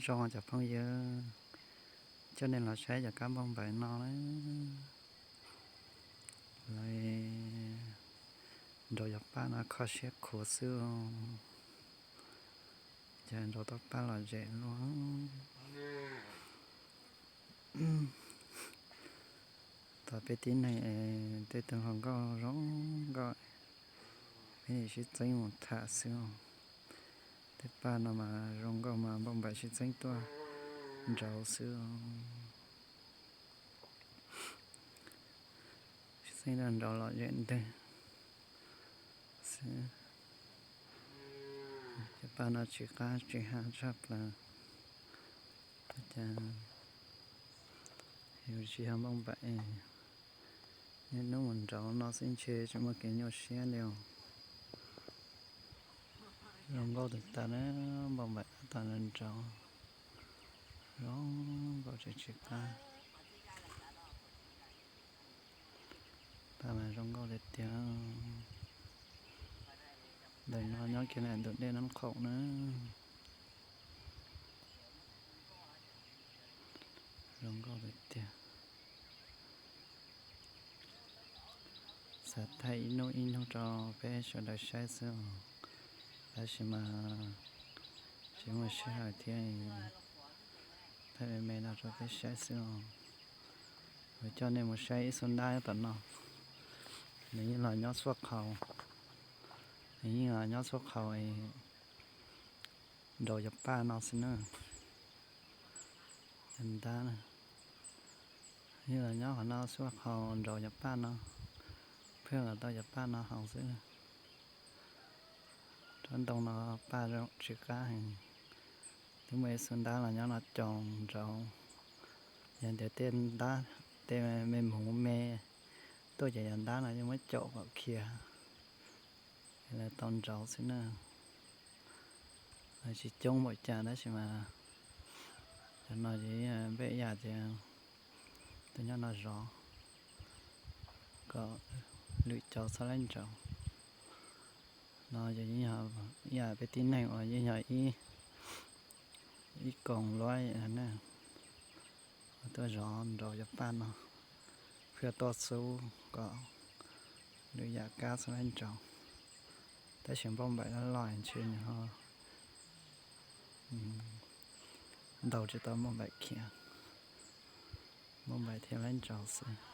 Zoo cov phooj ywg, coj nej los saib cov kab npauj npaim no na. Lawv nrau cov paj no kho siab khuav xwb. Ces nrau tau paj lom zem luaj. Tau peb tib neeg tej tug hluas nkauj zoo nkauj, peb sib txeeb mus tham xwb. Tej paj no mas zoo nkauj mas npauj npaim sib txeeb tuaj nrau xwb. Sib txeeb tuaj nrau lom zem ntwg xwb. Cov paj no tsis qab tsis ham tshaj plaws. Cas yus tsis yog npauj npaim, niaj hnub mus nrau no xwb ntshe tsis muaj kev nyuaj siab li os. Zoo nkauj tag tag na, npauj npaim tab tom nrau, zoo nkauj tsis tsis qab. Paj mas zoo nkauj tiag tiag. Ntawm no nyob kiag ntawm ntug dej Nab Qhoom na. Zoo nkauj tiag tiag. Xav thaij ib hnub ib hnub rau peb sawv daws saib xwb os, tab sis mas tsis muaj sij hawm thiab, thaij me me no rau peb saib xwb os. Kuv coj nej mus saib ib xub ntab tom no, nws yeej los nyob xuaj qhaus, nws yeej los nyob xuaj qhaus nrau cov paj no xwb na. Cov ntab na, yeej los nyob qhov no xuaj qhaus nrau cov paj no, pheej los tau cov paj no haus xwb. Tsob ntoo no paj zoo tsis qab heev. Twb muaj ib xub ntab los nyob no caum nrau, yog tias tej ntab, tej me muv me tuaj ces cov ntab no yeej muab caum kom khiav, lawv tau nrau xwb na. Lawv tsis coob npaum cas tab sis mas cov no ces npej ib yam tias tus nyob no zov kom lwm cov txhob laib nrau. No ces yeej yog ib yam peb tib neeg uas yeej yog ib koom luab na, tuaj zov nrau cov paj no, pheej tuaj xub kom lwm yam kab txhob laib nrau. Tab sis npauj npaim loj loj ntshe nws ho ntaus tsis tau npauj npaim khiav, npauj npaim thiaj laib nrau xwb.